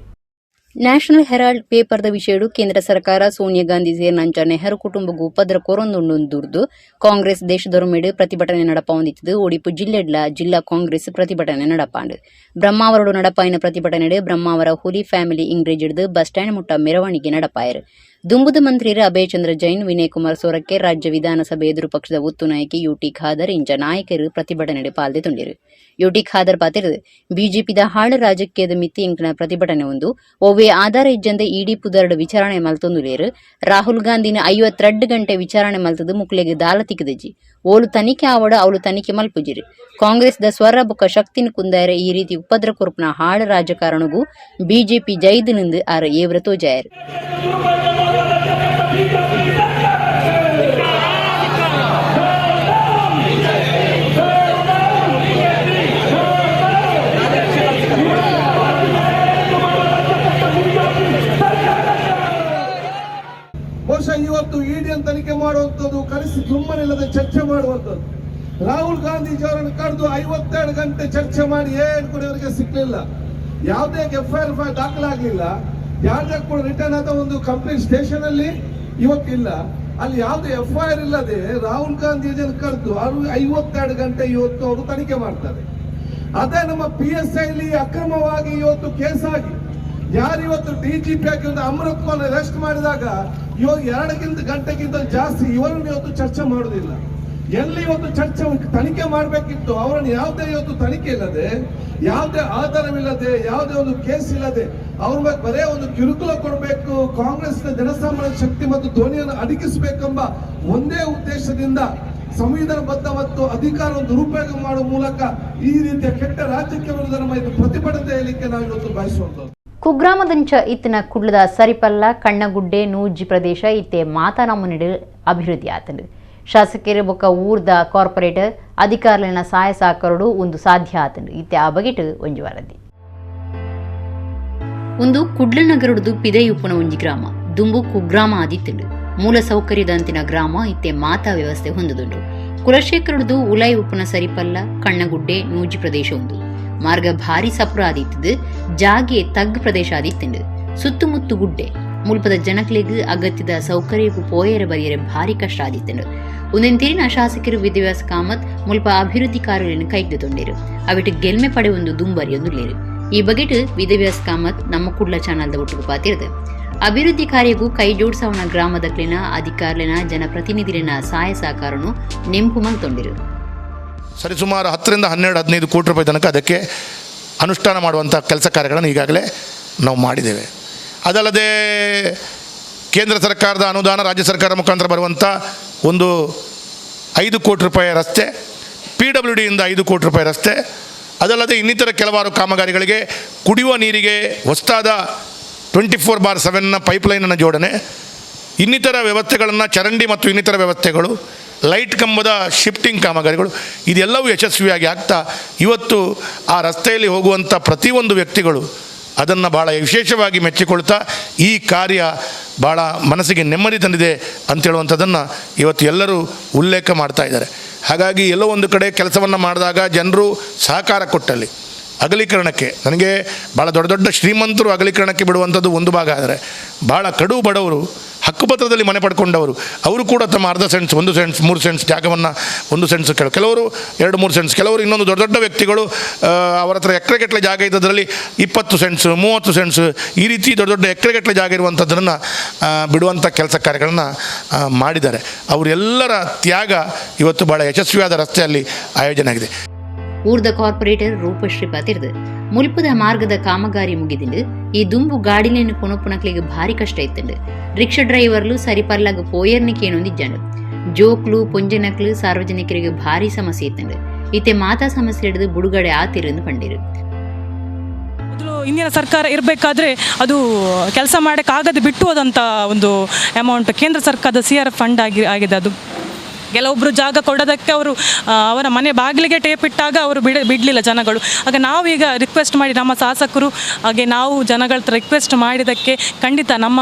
ನ್ಯಾಷನಲ್ ಹೆರಾಲ್ಡ್ ಪೇಪರ್ದ ವಿಷಯಡು ಕೇಂದ್ರ ಸರ್ಕಾರ ಸೋನಿಯಾ ಗಾಂಧಿ ಸೇರಿನಂಚ ನೆಹರು ಕುಟುಂಬಗೂ ಉಪದ್ರ ಕೊರೊಂದುಂಡು ದುರ್ದು ಕಾಂಗ್ರೆಸ್ ದೇಶದೊರ್ಮೆಡು ಪ್ರತಿಭಟನೆ ನಡಪಾವೊಂದಿತ್ತದು. ಒಡಿಪು ಜಿಲ್ಲೆಡ್ಲ ಜಿಲ್ಲಾ ಕಾಂಗ್ರೆಸ್ ಪ್ರತಿಭಟನೆ ನಡಪಾಂಡು. ಬ್ರಹ್ಮಾವರುಡು ನಡಪಾಯಿನ ಪ್ರತಿಭಟನೆಡು ಬ್ರಹ್ಮಾವರ ಹುಲಿ ಫ್ಯಾಮಿಲಿ ಇಂಗ್ರೇಜಿಡ್ದು ಬಸ್ ಸ್ಟ್ಯಾಂಡ್ ಮುಟ್ಟ ಮೆರವಣಿಗೆ ನಡಪಾಯರು. ದುಂಬುದ ಮಂತ್ರಿಯರು ಅಭಯಚಂದ್ರ ಜೈನ್, ವಿನಯ್ ಕುಮಾರ್ ಸೊರಕೆ, ರಾಜ್ಯ ವಿಧಾನಸಭೆ ಎದುರು ಪಕ್ಷದ ಒತ್ತು ನಾಯಕಿ ಯುಟಿ ಖಾದರ್ ಇಂಚ ನಾಯಕರು ಪ್ರತಿಭಟನೆಡು ಪಾಲ್ದೆ ತುಂಡಿರು. ಯುಟಿ ಖಾದರ್ ಪಾತಿರು, ಬಿಜೆಪಿದ ಹಾಳು ರಾಜಕೀಯದ ಮಿತಿ ಇಂಕಿನ ಪ್ರತಿಭಟನೆ ಒಂದು. ಒವ್ವೇ ಆಧಾರ ಇಜ್ಜಂದೆ ಇಡಿ ಪುದರ್ಡ್ ವಿಚಾರಣೆ ಮಲ್ತೊಂದುಲೇರು. ರಾಹುಲ್ ಗಾಂಧಿನ 52 ಗಂಟೆ ವಿಚಾರಣೆ ಮಲ್ತದು ಮುಕ್ಲೆಗ್ ದಾಲ ತಿಕ್ಕದಜಿ. ಓಲು ತನಿಖೆ ಆವಡ ಅವಳು ತನಿಖೆ ಮಲ್ಪುಜಿರಿ. ಕಾಂಗ್ರೆಸ್ the ಸ್ವರ ಬೊಕ್ಕ ಶಕ್ತಿನ ಕುಂದಾಯರೆ ಈ ರೀತಿ ಉಪದ್ರ ಕೊರ್ಪುನ ಹಾಳು ರಾಜಕಾರಣಗೂ ಬಿಜೆಪಿ ಜೈದಿನಿಂದ ಆರ್ ಏವ್ರ ತೋಜಾಯರು. ಬಹುಶಃ ಇವತ್ತು ಇಡಿಯನ್ನು ತನಿಖೆ ಮಾಡುವಂಥದ್ದು, ಕರೆಸಿ ಸುಮ್ಮನಿಲ್ಲದೆ ಚರ್ಚೆ ಮಾಡುವಂಥದ್ದು. ರಾಹುಲ್ ಗಾಂಧೀಜಿ ಅವರನ್ನು ಕರೆದು 52 ಗಂಟೆ ಚರ್ಚೆ ಮಾಡಿ ಏನು ಕೂಡ ಇವರಿಗೆ ಸಿಕ್ಕಲಿಲ್ಲ. ಯಾವುದೇ ಎಫ್ಐಆರ್ ದಾಖಲಾಗಲಿಲ್ಲ. ಯಾವುದೇ ಕೂಡ ರಿಟರ್ನ್ ಆದ ಒಂದು ಕಂಪ್ಲೇಂಟ್ ಸ್ಟೇಷನ್ ಅಲ್ಲಿ ಇವತ್ತಿಲ್ಲ. ಅಲ್ಲಿ ಯಾವುದೇ ಎಫ್ಐಆರ್ ಇಲ್ಲದೆ ರಾಹುಲ್ ಗಾಂಧೀಜಿಯನ್ನು ಕರೆದು ಅವರು 52 ಗಂಟೆ ಇವತ್ತು ಅವರು ತನಿಖೆ ಮಾಡ್ತಾರೆ. ಅದೇ ನಮ್ಮ ಪಿಎಸ್ಐಲಿ ಅಕ್ರಮವಾಗಿ ಇವತ್ತು ಕೇಸ್ ಆಗಿ ಯಾರು ಇವತ್ತು ಡಿಜಿಪಿ ಆಗಿ ಒಂದು ಅಮೃತ್ ಕುಮಾರ್ ಅರೆಸ್ಟ್ ಮಾಡಿದಾಗ ಇವಾಗ 2 ಗಂಟೆಗಿಂತ ಜಾಸ್ತಿ ಇವರನ್ನು ಇವತ್ತು ಚರ್ಚೆ ಮಾಡುವುದಿಲ್ಲ. ಎಲ್ಲಿ ಇವತ್ತು ಚರ್ಚೆ ತನಿಖೆ ಮಾಡಬೇಕಿತ್ತು ಅವರನ್ನು ಯಾವುದೇ ಇವತ್ತು ತನಿಖೆ ಇಲ್ಲದೆ, ಯಾವುದೇ ಆಧಾರವಿಲ್ಲದೆ, ಯಾವುದೇ ಒಂದು ಕೇಸ್ ಇಲ್ಲದೆ ಅವ್ರ ಮೇಲೆ ಬರೇ ಒಂದು ಕಿರುಕುಳ ಕೊಡಬೇಕು, ಕಾಂಗ್ರೆಸ್ನ ಜನಸಾಮಾನ್ಯ ಶಕ್ತಿ ಮತ್ತು ಧ್ವನಿಯನ್ನು ಅಡಗಿಸಬೇಕೆಂಬ ಒಂದೇ ಉದ್ದೇಶದಿಂದ ಸಂವಿಧಾನಬದ್ಧ ಮತ್ತು ಅಧಿಕಾರವನ್ನು ದುರುಪಯೋಗ ಮಾಡುವ ಮೂಲಕ ಈ ರೀತಿಯ ಕೆಟ್ಟ ರಾಜ್ಯಕ್ಕೆ ವಿರುದ್ಧ ನಮ್ಮ ಇದು ಪ್ರತಿಭಟನೆ ಹೇಳಲಿಕ್ಕೆ ನಾವು ಇವತ್ತು ಬಯಸುವಂಥದ್ದು. ಕುಗ್ರಾಮದಂಚ ಇತ್ತಿನ ಕುಡ್ಲದ ಸರಿಪಲ್ಲ, ಕಣ್ಣಗುಡ್ಡೆ, ನೂಜಿ ಪ್ರದೇಶ ಇತ್ತೆ ಮಾತಾ ನಮೂನೆಡು ಅಭಿವೃದ್ಧಿ ಆತಂಡು. ಶಾಸಕರು ಬೊಕ್ಕ ಊರ್ದ ಕಾರ್ಪೊರೇಟರ್ ಅಧಿಕಾರಿಗಳ ಸಹಾಯ ಸಹಕಾರಡು ಒಂದು ಸಾಧ್ಯ ಆತಂಡು. ಇತ್ತೆ ಆ ಬಗೆಟ್ ಒಂಜಿ ವರದಿ. ಒಂದು ಕುಡ್ಲ ನಗರದ್ದು ಪಿದೆಯುಪ್ಪುನ ಒಂಜಿ ಗ್ರಾಮ ದುಂಬು ಕುಗ್ರಾಮ ಆದಿತ್ತಂಡು. ಮೂಲ ಸೌಕರ್ಯದಂತಿನ ಗ್ರಾಮ ಇತ್ತೆ ಮಾತಾ ವ್ಯವಸ್ಥೆ ಹೊಂದದುಂಡು. ಕುಲಶೇಖರದು ಉಲೈ ಉಪ್ಪುನ ಸರಿಪಲ್ಲ, ಕಣ್ಣಗುಡ್ಡೆ, ನೂಜಿ ಪ್ರದೇಶ ಉಂದು. ಮಾರ್ಗ ಭಾರಿ ಸಪುರ ಆದಿತ್ತದು. ಜಾಗೆ ತಗ್ಗ್ ಪ್ರದೇಶ ಆದಿತ್ತಂಡು. ಸುತ್ತಮುತ್ತು ಗುಡ್ಡೆ. ಮುಲ್ಪದ ಜನಕ್ಲೆಗ್ ಅಗತ್ಯದ ಸೌಕರ್ಯಕ್ಕೂ ಪೋಯರೆ ಬರಿಯರೆ ಭಾರಿ ಕಷ್ಟ ಆದಿತ್ತಂಡು. ಒಂದೊಂದು ತಿರಿನ ಶಾಸಕರು ವೇದವ್ಯಾಸ ಕಾಮತ್ ಮುಲ್ಪ ಅಭಿವೃದ್ಧಿ ಕಾರ್ಯಗಳನ್ನು ಕೈಗೆತ್ತಿಕೊಂಡಿರು. ಅವಿಟ್ಟು ಗೆಲ್ಮೆ ಪಡೆಯೊಂದು ದುಂಬರಿಯೊಂದುಲ್ಲೇರು. ಈ ಬಗೆಟ್ ವೇದವ್ಯಾಸ ಕಾಮತ್ ನಮ್ಮ ಕುಡ್ಲ ಚಾನಲ್ದ ಒಟ್ಟಿಗೆ ಪಾತಿರದು. ಅಭಿವೃದ್ಧಿ ಕಾರ್ಯಗೂ ಕೈ ಜೋಡಿಸವನ ಗ್ರಾಮದಕ್ಲಿನ ಅಧಿಕಾರಿನ ಜನಪ್ರತಿನಿಧಿನ ಸಹಾಯ ಸಹಕಾರನು ನೆಂಪು ಮಲ್ತೊಂಡಿರು. ಸರಿಸುಮಾರು 10 ರಿಂದ 12, 15 ಕೋಟಿ ರೂಪಾಯಿ ತನಕ ಅದಕ್ಕೆ ಅನುಷ್ಠಾನ ಮಾಡುವಂಥ ಕೆಲಸ ಕಾರ್ಯಗಳನ್ನು ಈಗಾಗಲೇ ನಾವು ಮಾಡಿದ್ದೇವೆ. ಅದಲ್ಲದೆ ಕೇಂದ್ರ ಸರ್ಕಾರದ ಅನುದಾನ, ರಾಜ್ಯ ಸರ್ಕಾರ ಮುಖಾಂತರ ಬರುವಂಥ ಒಂದು 5 ಕೋಟಿ ರೂಪಾಯಿ ರಸ್ತೆ, PWDಯಿಂದ 5 ಕೋಟಿ ರೂಪಾಯಿ ರಸ್ತೆ, ಅದಲ್ಲದೆ ಇನ್ನಿತರ ಕೆಲವಾರು ಕಾಮಗಾರಿಗಳಿಗೆ, ಕುಡಿಯುವ ನೀರಿಗೆ ಹೊಸದಾದ 24/7ನ ಪೈಪ್ಲೈನನ್ನು ಜೋಡಣೆ, ಇನ್ನಿತರ ವ್ಯವಸ್ಥೆಗಳನ್ನು, ಚರಂಡಿ ಮತ್ತು ಇನ್ನಿತರ ವ್ಯವಸ್ಥೆಗಳು, ಲೈಟ್ ಕಂಬದ ಶಿಫ್ಟಿಂಗ್ ಕಾಮಗಾರಿಗಳು, ಇದೆಲ್ಲವೂ ಯಶಸ್ವಿಯಾಗಿ ಆಗ್ತಾ ಇವತ್ತು ಆ ರಸ್ತೆಯಲ್ಲಿ ಹೋಗುವಂಥ ಪ್ರತಿಯೊಂದು ವ್ಯಕ್ತಿಗಳು ಅದನ್ನು ಭಾಳ ವಿಶೇಷವಾಗಿ ಮೆಚ್ಚಿಕೊಳ್ತಾ ಈ ಕಾರ್ಯ ಭಾಳ ಮನಸ್ಸಿಗೆ ನೆಮ್ಮದಿ ತಂದಿದೆ ಅಂತೇಳುವಂಥದ್ದನ್ನು ಇವತ್ತು ಎಲ್ಲರೂ ಉಲ್ಲೇಖ ಮಾಡ್ತಾ ಇದ್ದಾರೆ. ಹಾಗಾಗಿ ಎಲ್ಲೋ ಒಂದು ಕಡೆ ಕೆಲಸವನ್ನು ಮಾಡಿದಾಗ ಜನರು ಸಹಕಾರ ಕೊಟ್ಟಲ್ಲಿ ಅಗಲೀಕರಣಕ್ಕೆ, ನನಗೆ ಭಾಳ ದೊಡ್ಡ ದೊಡ್ಡ ಶ್ರೀಮಂತರು ಅಗಲೀಕರಣಕ್ಕೆ ಬಿಡುವಂಥದ್ದು ಒಂದು ಭಾಗ, ಆದರೆ ಭಾಳ ಕಡು ಬಡವರು ಹಕ್ಕು ಹಕ್ಕುಪತ್ರದಲ್ಲಿ ಮನೆ ಪಡ್ಕೊಂಡವರು ಅವರು ಕೂಡ ತಮ್ಮ ಅರ್ಧ cents, 1 cents, 3 cents ಜಾಗವನ್ನು, 1 ಸೆಂಟ್ಸ್ ಕೆಲವರು 2-3 ಸೆಂಟ್ಸ್, ಕೆಲವರು ಇನ್ನೊಂದು ದೊಡ್ಡ ದೊಡ್ಡ ವ್ಯಕ್ತಿಗಳು ಅವರ ಹತ್ರ ಎಕರೆಗಟ್ಟಲೆ ಜಾಗ ಇದ್ದದರಲ್ಲಿ 20 ಸೆಂಟ್ಸ್, 30 ಸೆಂಟ್ಸ್ ಈ ರೀತಿ ದೊಡ್ಡ ದೊಡ್ಡ ಎಕರೆಗಟ್ಟಲೆ ಜಾಗ ಇರುವಂಥದ್ದನ್ನು ಬಿಡುವಂಥ ಕೆಲಸ ಕಾರ್ಯಗಳನ್ನು ಮಾಡಿದ್ದಾರೆ. ಅವರೆಲ್ಲರ ತ್ಯಾಗ ಇವತ್ತು ಭಾಳ ಯಶಸ್ವಿಯಾದ ರಸ್ತೆಯಲ್ಲಿ ಆಯೋಜನೆ ಆಗಿದೆ. ಊರ್ದ ಕಾರ್ಪೊರೇಟರ್ ರೂಪಶ್ರೀ ಪಾತಿರ್ದು ಮುಲ್ಪದ ಮಾರ್ಗದ ಕಾಮಗಾರಿ ಮುಗಿದಿಂಡು ಈ ದುಂಬು ಗಾಡಿಲೇನು ಕೊನೊಪ್ಪುನಕ್ಲಿಗೆ ಭಾರಿ ಕಷ್ಟ ಇತ್ತಂಡು. ರಿಕ್ಷಾ ಡ್ರೈವರ್ಲು ಸರಿಪರ್ಲಾಗ ಪೋಯರ್ನಿಕೆ ಏನೊಂದಿಜ್ಜಂಡು. ಜೋಕ್ಲು ಪೊಂಜನಕ್ಲು ಸಾರ್ವಜನಿಕರಿಗೆ ಭಾರಿ ಸಮಸ್ಯೆ ಇತ್ತಂಡು. ಇತ್ತೆ ಮಾತಾ ಸಮಸ್ಯೆ ಹಿಡಿದು ಬುಡುಗಡೆ ಆತಿರಂದು ಪಂಡಿರು. ಮೊದಲು ಹಿಂದಿನ ಸರ್ಕಾರ ಇರಬೇಕಾದ್ರೆ ಅದು ಕೆಲಸ ಮಾಡೋಕ್ಕಾಗದೆ ಬಿಟ್ಟು ಹೋದಂಥ ಒಂದು ಅಮೌಂಟ್ ಕೇಂದ್ರ ಸರ್ಕಾರದ CRF fund ಆಗಿದೆ. ಅದು ಕೆಲವೊಬ್ಬರು ಜಾಗ ಕೊಡೋದಕ್ಕೆ ಅವರು ಅವರ ಮನೆ ಬಾಗಿಲಿಗೆ ಟೇಪ್ ಇಟ್ಟಾಗ ಅವರು ಬಿಡಲಿಲ್ಲ ಜನಗಳು. ಆಗ ನಾವೀಗ ರಿಕ್ವೆಸ್ಟ್ ಮಾಡಿ ನಮ್ಮ ಶಾಸಕರು ಹಾಗೆ ನಾವು ಜನಗಳ ಹತ್ರ ರಿಕ್ವೆಸ್ಟ್ ಮಾಡಿದ್ದಕ್ಕೆ ಖಂಡಿತ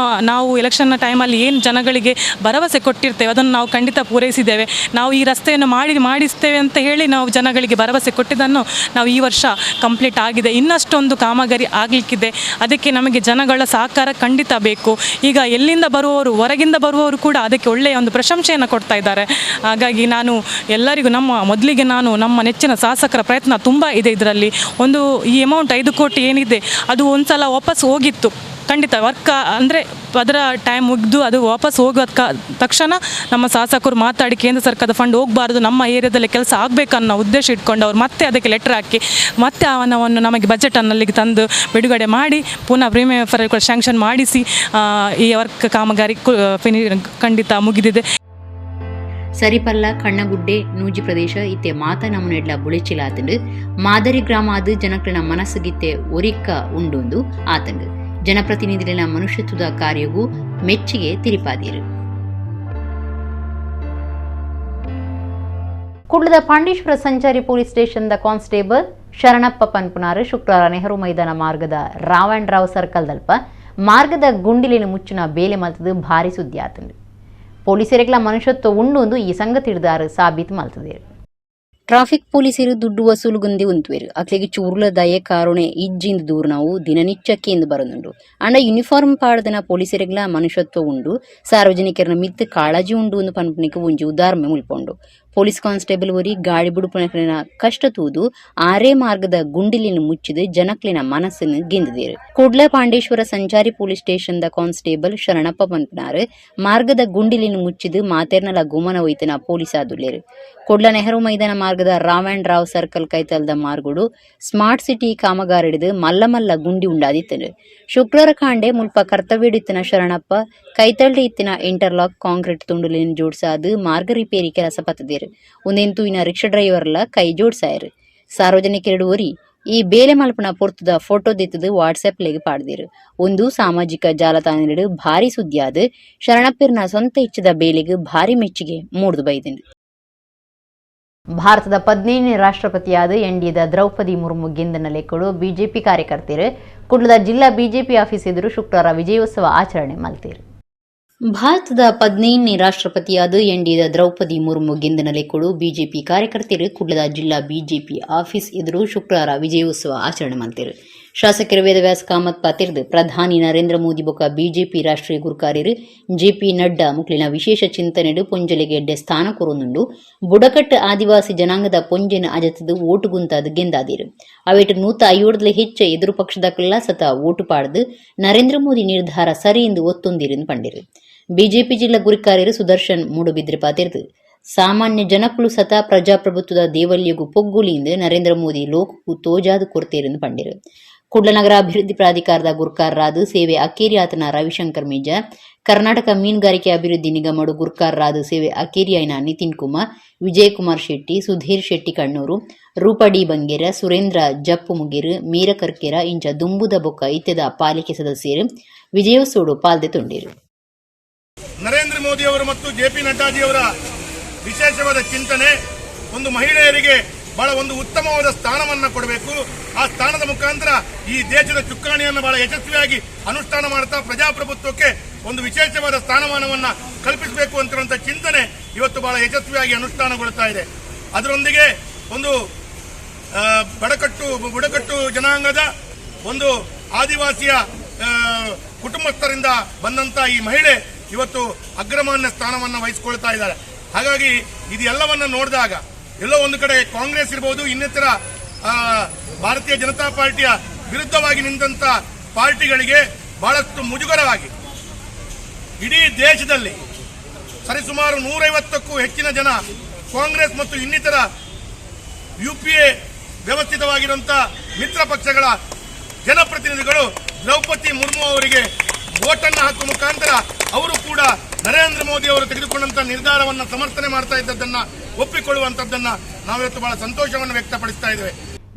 ನಾವು ಎಲೆಕ್ಷನ್ನ ಟೈಮಲ್ಲಿ ಏನು ಜನಗಳಿಗೆ ಭರವಸೆ ಕೊಟ್ಟಿರ್ತೇವೆ ಅದನ್ನು ನಾವು ಖಂಡಿತ ಪೂರೈಸಿದ್ದೇವೆ. ನಾವು ಈ ರಸ್ತೆಯನ್ನು ಮಾಡಿಸ್ತೇವೆ ಅಂತ ಹೇಳಿ ನಾವು ಜನಗಳಿಗೆ ಭರವಸೆ ಕೊಟ್ಟಿದ್ದನ್ನು ನಾವು ಈ ವರ್ಷ ಕಂಪ್ಲೀಟ್ ಆಗಿದೆ. ಇನ್ನಷ್ಟೊಂದು ಕಾಮಗಾರಿ ಆಗಲಿಕ್ಕಿದೆ. ಅದಕ್ಕೆ ನಮಗೆ ಜನಗಳ ಸಹಕಾರ ಖಂಡಿತ ಬೇಕು. ಈಗ ಎಲ್ಲಿಂದ ಬರುವವರು, ಹೊರಗಿಂದ ಬರುವವರು ಕೂಡ ಅದಕ್ಕೆ ಒಳ್ಳೆಯ ಒಂದು ಪ್ರಶಂಸೆಯನ್ನು ಕೊಡ್ತಾ ಇದ್ದಾರೆ. ಹಾಗಾಗಿ ನಾನು ಎಲ್ಲರಿಗೂ ಮೊದಲಿಗೆ ನಾನು ನಮ್ಮ ನೆಚ್ಚಿನ ಶಾಸಕರ ಪ್ರಯತ್ನ ತುಂಬ ಇದೆ ಇದರಲ್ಲಿ. ಒಂದು ಈ ಅಮೌಂಟ್ 5 ಕೋಟಿ ಏನಿದೆ ಅದು ಒಂದು ಸಲ ವಾಪಸ್ ಹೋಗಿತ್ತು. ಖಂಡಿತ ವರ್ಕ್ ಅಂದರೆ ಅದರ ಟೈಮ್ ಮುಗಿದು ಅದು ವಾಪಸ್ ಹೋಗೋದ್ಕ ತಕ್ಷಣ ನಮ್ಮ ಶಾಸಕರು ಮಾತಾಡಿ ಕೇಂದ್ರ ಸರ್ಕಾರದ ಫಂಡ್ ಹೋಗಬಾರ್ದು, ನಮ್ಮ ಏರಿಯಾದಲ್ಲಿ ಕೆಲಸ ಆಗಬೇಕನ್ನೋ ಉದ್ದೇಶ ಇಟ್ಕೊಂಡು ಅವ್ರು ಮತ್ತೆ ಅದಕ್ಕೆ ಲೆಟರ್ ಹಾಕಿ ಮತ್ತೆ ಆ ಹಣವನ್ನು ನಮಗೆ ಬಜೆಟನ್ನು ಅಲ್ಲಿಗೆ ತಂದು ಬಿಡುಗಡೆ ಮಾಡಿ ಪುನಃ premium for sanction ಮಾಡಿಸಿ ಈ ವರ್ಕ್ ಕಾಮಗಾರಿ ಖಂಡಿತ ಮುಗಿದಿದೆ. ಸರಿಪಲ್ಲ ಕಣ್ಣಗುಡ್ಡೆ ನೂಜಿ ಪ್ರದೇಶ ಇತ್ತೆ ಮಾತ ನಮೂನೆಡ್ಲ ಬುಳೆಚಿಲಾತಂಡು. ಮಾದರಿ ಗ್ರಾಮ ಅದು ಜನಕ್ಲೆನ ಮನಸ್ಸುಗಿತ್ತೆ ಒರಿಕ್ಕ ಉಂಡೊಂದು ಆತಂಡು. ಜನಪ್ರತಿನಿಧಿಗಳ ಮನುಷ್ಯತ್ವದ ಕಾರ್ಯಗೂ ಮೆಚ್ಚುಗೆ ತಿರಿಪಾದಿರು. ಕುಡ್ಲದ ಪಾಂಡೇಶ್ವರ ಸಂಚಾರಿ ಪೊಲೀಸ್ ಸ್ಟೇಷನ್ದ ಕಾನ್ಸ್ಟೇಬಲ್ ಶರಣಪ್ಪ ಪನ್ಪುನಾರು ಶುಕ್ರವಾರ ನೆಹರು ಮೈದಾನ ಮಾರ್ಗದ ರಾವ್ ಅಂಡ್ ರಾವ್ ಸರ್ಕಲ್ದಲ್ಪ ಮಾರ್ಗದ ಗುಂಡಿಲಿನ ಮುಚ್ಚಿನ ಬೇಲೆ ಮಲ್ತದು ಭಾರಿ ಸುದ್ದಿ ಆತಂಡು. ಪೊಲೀಸರಿಗಳ ಮನುಷ್ಯತ್ವ ಉಂಡು ಈ ಸಂಗತಿ ಹಿಡಿದಾರು ಸಾಬೀತು ಮಲ್ತದೆ. ಟ್ರಾಫಿಕ್ ಪೊಲೀಸರು ದುಡ್ಡು ವಸೂಲುಗುಂದಿ ಉಂತುವೆರು. ಅಕ್ಲೆಗೆ ಚೂರ್ಲ ದಯೆ ಕಾರುಣೆ ಇಜ್ಜಿಂದ ದೂರ ನಾವು ದಿನನಿಚ್ಚಕ್ಕೆ ಎಂದು ಬರನುಂಡು. ಅಂಡ ಯೂನಿಫಾರ್ಮ್ ಪಾಡದನ ಪೊಲೀಸರಿಗಳ ಮನುಷ್ಯತ್ವ ಉಂಡು, ಸಾರ್ವಜನಿಕರನ ಮಿತ್ತು ಕಾಳಜಿ ಉಂಡು ಒಂದು ಪನ್ಪುನಿಗೆ ಒಂಜಿ ಉದಾಹರಣೆ ಮುಲ್ಪೊಂಡು. ಪೊಲೀಸ್ ಕಾನ್ಸ್ಟೇಬಲ್ ಒರಿ ಗಾಡಿ ಬುಡುಪುನಕ್ಲೆನ ಕಷ್ಟ ತೂದು ಆರೇ ಮಾರ್ಗದ ಗುಂಡಿಲಿನ ಮುಚ್ಚಿದು ಜನಕ್ಲಿನ ಮನಸ್ಸನ್ನು ಗೆಂದಿದೇರು. ಕುಡ್ಲ ಪಾಂಡೇಶ್ವರ ಸಂಚಾರಿ police station the constable Sharanappa ಪನ್ಪುನಾರು ಮಾರ್ಗದ ಗುಂಡಿಲಿನ ಮುಚ್ಚಿದು ಮಾತೆರ್ನಲ ಗುಮನ ಒಯ್ತನ ಪೊಲೀಸ್ ಆದುಲ್ಲೇರು. ಕುಡ್ಲ ನೆಹರು ಮೈದಾನ ಮಾರ್ಗದ ರಾವ್ ಅಂಡ್ ರಾವ್ ಸರ್ಕಲ್ ಕೈತಲ್ದ ಮಾರ್ಗುಡು ಸ್ಮಾರ್ಟ್ ಸಿಟಿ ಕಾಮಗಾರಿಡಿದು ಮಲ್ಲ ಮಲ್ಲ ಗುಂಡಿ ಉಂಡಾದಿತ್ತನು. ಶುಕ್ರವಾರ ಕಾಂಡೆ ಮುಲ್ಪ ಕರ್ತವ್ಯಡಿತ್ತಿನ ಶರಣಪ್ಪ ಕೈತಳ್ಳಿ ಇತ್ತಿನ ಇಂಟರ್ಲಾಕ್ ಕಾಂಕ್ರೀಟ್ ತುಂಡುಲಿನ ಜೋಡ್ಸಾದು ಮಾರ್ಗ ರಿಪೇರಿ ಕೆಲಸ ಪತ್ತದೇರು. ಒಂದೆಂತೂ ಇನ್ನ ರಿಕ್ಷಾ ಡ್ರೈವರ್ಲ ಕೈ ಜೋಡ್ಸಾಯರು. ಸಾರ್ವಜನಿಕರೆಡು ಒರಿ ಈ ಬೇಲೆ ಮಲ್ಪನ ಪೊರ್ತದ ಫೋಟೋ ದಿತ್ತದು ವಾಟ್ಸ್ಆಪ್ ಲೆಗ್ ಪಾಡ್ದಿರು. ಒಂದು ಸಾಮಾಜಿಕ ಜಾಲತಾಣಡು ಭಾರಿ ಸುದ್ದಿಯಾದ ಶರಣಪ್ಪರ್ನ ಸ್ವಂತ ಇಚ್ಛದ ಬೇಲೆಗೆ ಭಾರಿ ಮೆಚ್ಚುಗೆ ಮೂಡ್ದು ಬೈದಿನಿ. ಭಾರತದ 15ನೇ ರಾಷ್ಟ್ರಪತಿಯಾದ ಎನ್ಡಿಎದ ದ್ರೌಪದಿ ಮುರ್ಮು ಗೆಂದನ ಲೆಕ್ಕಡು ಬಿಜೆಪಿ ಕಾರ್ಯಕರ್ತರು ಕುಡ್ಲದ ಜಿಲ್ಲಾ ಬಿಜೆಪಿ ಆಫೀಸ್ ಎದುರು ಶುಕ್ರವಾರ ವಿಜಯೋತ್ಸವ ಆಚರಣೆ ಮಲ್ತೇರು. ಭಾರತದ 15ನೇ ರಾಷ್ಟ್ರಪತಿಯಾದ ಎನ್ಡಿಎದ ದ್ರೌಪದಿ ಮುರ್ಮು ಗೆಂದನ ಲೆಕ್ಕಡು ಬಿಜೆಪಿ ಕಾರ್ಯಕರ್ತರು ಕುಡ್ಲದ ಜಿಲ್ಲಾ ಬಿಜೆಪಿ ಆಫೀಸ್ ಎದುರು ಶುಕ್ರವಾರ ವಿಜಯೋತ್ಸವ ಆಚರಣೆ ಮಲ್ತೇರು. ಶಾಸಕರು ವೇದವ್ಯಾಸ ಕಾಮತ್ ಪಾತಿರ್ದು ಪ್ರಧಾನಿ ನರೇಂದ್ರ ಮೋದಿ ಬೊಕ್ಕ ಬಿಜೆಪಿ ರಾಷ್ಟ್ರೀಯ ಗುರುಕಾರ್ಯರು ಜೆಪಿ ನಡ್ಡಾ ಮುಕ್ಲಿನ ವಿಶೇಷ ಚಿಂತನೆಡು ಪೊಂಜಲೆಗೆ ಎಡ್ಡೆ ಸ್ಥಾನ ಕೊರೊಂದುಂಡು. ಬುಡಕಟ್ಟು ಆದಿವಾಸಿ ಜನಾಂಗದ ಪೊಂಜೆನ ಅಜತದು ಓಟು ಗುಂತಾದ ಗೆಂದಾದಿರು. ಅವೇಟು 150 ಹೆಚ್ಚು ಎದುರು ಪಕ್ಷದಕ್ಕೆಲ್ಲ ಸತ ಓಟು ಪಾಡ್ದು ನರೇಂದ್ರ ಮೋದಿ ನಿರ್ಧಾರ ಸರಿ ಎಂದು ಒತ್ತೊಂದಿರು ಪಂಡಿರು. ಬಿಜೆಪಿ ಜಿಲ್ಲಾ ಗುರಿಕಾರ್ಯರು ಸುದರ್ಶನ್ ಮೂಡುಬಿದ್ರೆ ಪಾತಿರ್ದು ಸಾಮಾನ್ಯ ಜನಕ್ಕಳು ಸತ ಪ್ರಜಾಪ್ರಭುತ್ವದ ದೇವಲ್ಯಗೂ ಪೊಗ್ಗುಲಿಂದ ನರೇಂದ್ರ ಮೋದಿ ಲೋಕಕ್ಕೂ ತೋಜಾದು ಕೊರತೇರೆಂದು ಪಂಡಿರು. ಕುಡ್ಲ ನಗರ ಅಭಿವೃದ್ಧಿ ಪ್ರಾಧಿಕಾರದ ಗುರ್ಕಾರರಾದ ಸೇವೆ ಅಕ್ಕೇರಿಯಾತನ ರವಿಶಂಕರ್ ಮೇಜ, ಕರ್ನಾಟಕ ಮೀನುಗಾರಿಕೆ ಅಭಿವೃದ್ಧಿ ನಿಗಮಡು ಗುರ್ಕಾರರಾದ ಸೇವೆ ಅಕ್ಕೇರಿಯಾಯಿನ ನಿತಿನ್ ಕುಮಾರ್, ವಿಜಯಕುಮಾರ್ ಶೆಟ್ಟಿ, ಸುಧೀರ್ ಶೆಟ್ಟಿ ಕಣ್ಣೂರು, ರೂಪ ಡಿ ಬಂಗೇರ, ಸುರೇಂದ್ರ ಜಪ್ಪು ಮುಗೇರು, ಮೀರ ಕರ್ಕೇರ ಇಂಚ ದುಂಬುದ ಬೊಕ್ಕ ಇತ್ತೆದ ಪಾಲಿಕೆ ಸದಸ್ಯರು ವಿಜಯೋತ್ಸವಡು ಪಾಲ್ದೆ ತೊಂಡಿರು. ನರೇಂದ್ರ ಮೋದಿ ಅವರು ಮತ್ತು ಜೆ ಪಿ ನಡ್ಡಾಜಿಯವರ ವಿಶೇಷವಾದ ಚಿಂತನೆ ಒಂದು ಮಹಿಳೆಯರಿಗೆ ಬಹಳ ಒಂದು ಉತ್ತಮವಾದ ಸ್ಥಾನವನ್ನು ಕೊಡಬೇಕು. ಆ ಸ್ಥಾನದ ಮುಖಾಂತರ ಈ ದೇಶದ ಚುಕ್ಕಾಣಿಯನ್ನು ಬಹಳ ಯಶಸ್ವಿಯಾಗಿ ಅನುಷ್ಠಾನ ಮಾಡ್ತಾ ಪ್ರಜಾಪ್ರಭುತ್ವಕ್ಕೆ ಒಂದು ವಿಶೇಷವಾದ ಸ್ಥಾನಮಾನವನ್ನು ಕಲ್ಪಿಸಬೇಕು ಅಂತಿರುವಂಥ ಚಿಂತನೆ ಇವತ್ತು ಬಹಳ ಯಶಸ್ವಿಯಾಗಿ ಅನುಷ್ಠಾನಗೊಳ್ತಾ ಇದೆ. ಅದರೊಂದಿಗೆ ಒಂದು ಬುಡಕಟ್ಟು ಜನಾಂಗದ ಒಂದು ಆದಿವಾಸಿಯ ಕುಟುಂಬಸ್ಥರಿಂದ ಬಂದಂತ ಈ ಮಹಿಳೆ ಇವತ್ತು ಅಗ್ರಮಾನ್ಯ ಸ್ಥಾನವನ್ನು ವಹಿಸಿಕೊಳ್ತಾ ಇದ್ದಾರೆ. ಹಾಗಾಗಿ ಇದೆಲ್ಲವನ್ನ ನೋಡಿದಾಗ ಎಲ್ಲೋ ಒಂದು ಕಡೆ ಕಾಂಗ್ರೆಸ್ ಇರಬಹುದು, ಇನ್ನಿತರ ಭಾರತೀಯ ಜನತಾ ಪಾರ್ಟಿಯ ವಿರುದ್ಧವಾಗಿ ನಿಂತಹ ಪಾರ್ಟಿಗಳಿಗೆ ಬಹಳಷ್ಟು ಮುಜುಗರವಾಗಿ ಇಡೀ ದೇಶದಲ್ಲಿ ಸರಿಸುಮಾರು 150ಕ್ಕೂ ಹೆಚ್ಚಿನ ಜನ ಕಾಂಗ್ರೆಸ್ ಮತ್ತು ಇನ್ನಿತರ ಯುಪಿಎ ವ್ಯವಸ್ಥಿತವಾಗಿರುವಂತಹ ಮಿತ್ರ ಪಕ್ಷಗಳ ಜನಪ್ರತಿನಿಧಿಗಳು ದ್ರೌಪದಿ ಮುರ್ಮು ಅವರಿಗೆ ವೋಟನ್ನು ಹಾಕುವ ಮುಖಾಂತರ ಅವರು ಕೂಡ ನರೇಂದ್ರ ಮೋದಿ ಅವರು ತೆಗೆದುಕೊಂಡಂತಹ ನಿರ್ಧಾರವನ್ನು ಸಮರ್ಥನೆ ಮಾಡ್ತಾ ಇದ್ದದ್ದನ್ನ ಒಪ್ಪಿಕೊಳ್ಳುವಂತದ್ದನ್ನ ನಾವಿವತ್ತು ಬಹಳ ಸಂತೋಷವನ್ನು ವ್ಯಕ್ತಪಡಿಸ್ತಾ ಇದ್ದೇವೆ.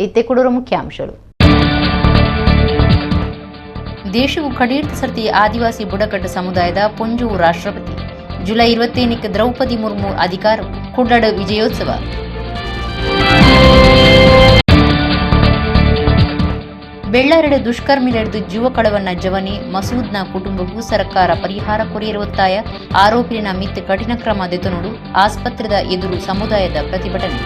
ಇತ್ತೆ ಕುಡೂರು ಮುಖ್ಯಾಂಶಗಳು. ದೇಶವು ಕಡೀರ್ತ ಸರ್ತಿ ಆದಿವಾಸಿ ಬುಡಕಟ್ಟು ಸಮುದಾಯದ ಪೊಂಜುವು ರಾಷ್ಟ್ರಪತಿ. ಜುಲೈ 27ಕ್ಕೆ ದ್ರೌಪದಿ ಮುರ್ಮು ಅಧಿಕಾರ. ಕುಡ್ಲಡ್ ವಿಜಯೋತ್ಸವ. ಬೆಳ್ಳಾರೆಡೆ ದುಷ್ಕರ್ಮಿಲೆಡ್ದು ಜೀವ ಕಳವನ್ನ ಜವನಿ ಮಸೂದ್ನ ಕುಟುಂಬಕ್ಕೂ ಸರ್ಕಾರ ಪರಿಹಾರ ಕೊರಿಯರ ಒತ್ತಾಯ. ಆರೋಪಿನ ಮಿತ್ ಕಠಿಣ ಕ್ರಮ ದೆತೊನುಡು ಆಸ್ಪತ್ರೆದ ಎದುರು ಸಮುದಾಯದ ಪ್ರತಿಭಟನೆ.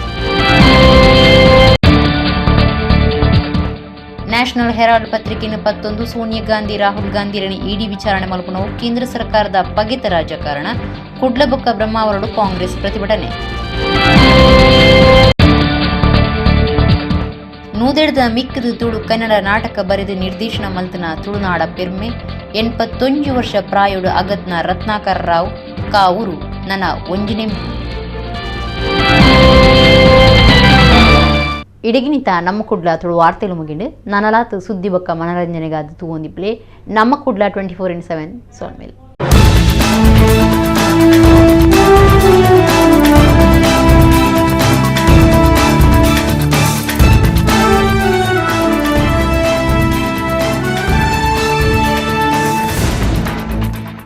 ನ್ಯಾಷನಲ್ ಹೆರಾಲ್ಡ್ ಪತ್ರಿಕೆಯನ್ನು ಪತ್ತೊಂದು ಸೋನಿಯಾ ಗಾಂಧಿ ರಾಹುಲ್ ಗಾಂಧಿರನ್ನು ಇಡಿ ವಿಚಾರಣೆ ಮಲ್ಪುನವು ಕೇಂದ್ರ ಸರ್ಕಾರದ ಪಗೆತ ರಾಜಕಾರಣ. ಕುಡ್ಲಬೊಕ್ಕ ಬ್ರಹ್ಮಾವರಡು ಕಾಂಗ್ರೆಸ್ ಪ್ರತಿಭಟನೆ. ನೂದೆಡ್ದ ಮಿಕ್ಕದು ತುಳು ಕನ್ನಡ ನಾಟಕ ಬರೆದು ನಿರ್ದೇಶನ ಮಲ್ತನ ತುಳುನಾಡ ಪೆರ್ಮೆ 81 ವರ್ಷ ಪ್ರಾಯೋಡು ಅಗತ್ನ ರತ್ನಾಕರ್ ರಾವ್ ಕಾವೂರು ನನ ಒಂಜಿನೆಂಪು. ಇಡಗಿನಿತ ನಮ್ಮ ಕುಡ್ಲ ತುಳು ವಾರ್ತೆಲು ಮುಗಿಂಡು ನನಲಾತು ಸುದ್ದಿ ಬೊಕ್ಕ ಮನರಂಜನೆಗಾದ ತೂವೊಂದಿಪ್ಲೆ ನಮ್ಮ ಕುಡ್ಲ 24x7 ಸೊನ್ಮೇಲ್.